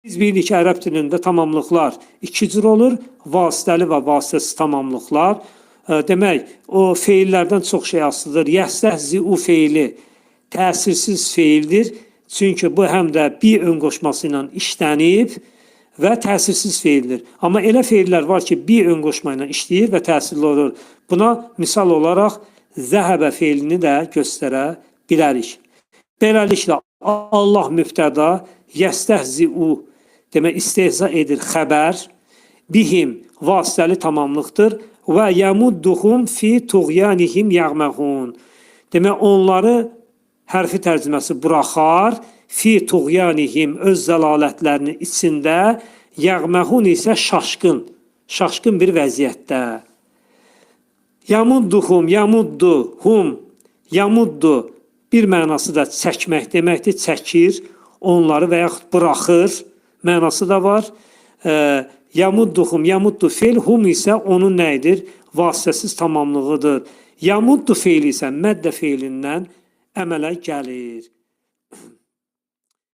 Biz bilirik ki, ərəb dilində tamamlıqlar iki cür olur: vasitəli və vasitəsiz tamamlıqlar. Demək, o feillərdən çox şey asılıdır. Yəstəhziu feili təsirsiz feildir. Çünki bu həm də bi ön qoşması ilə işlənib və təsirsiz feildir. Amma elə feillər var ki, bi ön qoşma ilə işləyir və təsirli olur. Buna misal olaraq zəhəbə feilini də göstərə bilərik. Beləliklə, Allah mübtəda, yəstəhziu demək istehza edir xəbər, bihim vasitəli tamamlıqdır və yəmudduhum fi tuğyanihim yəğməhun. Demək onları hərfi tərcüməsi buraxar, fi tuğyanihim öz zəlalətlərinin içində, yəğməhun isə şaşqın, şaşqın bir vəziyyətdə. Yamudduhum, yamuddu, hum, yamuddu bir mənası da çəkmək deməkdir, çəkir onları və yaxud buraxır mənası da var. Yamudduhum, yamuddu feil, hum isə onun nə edir? Vasitəsiz tamamlığıdır. Yamuddu feili isə məddə feilindən əmələ gəlir.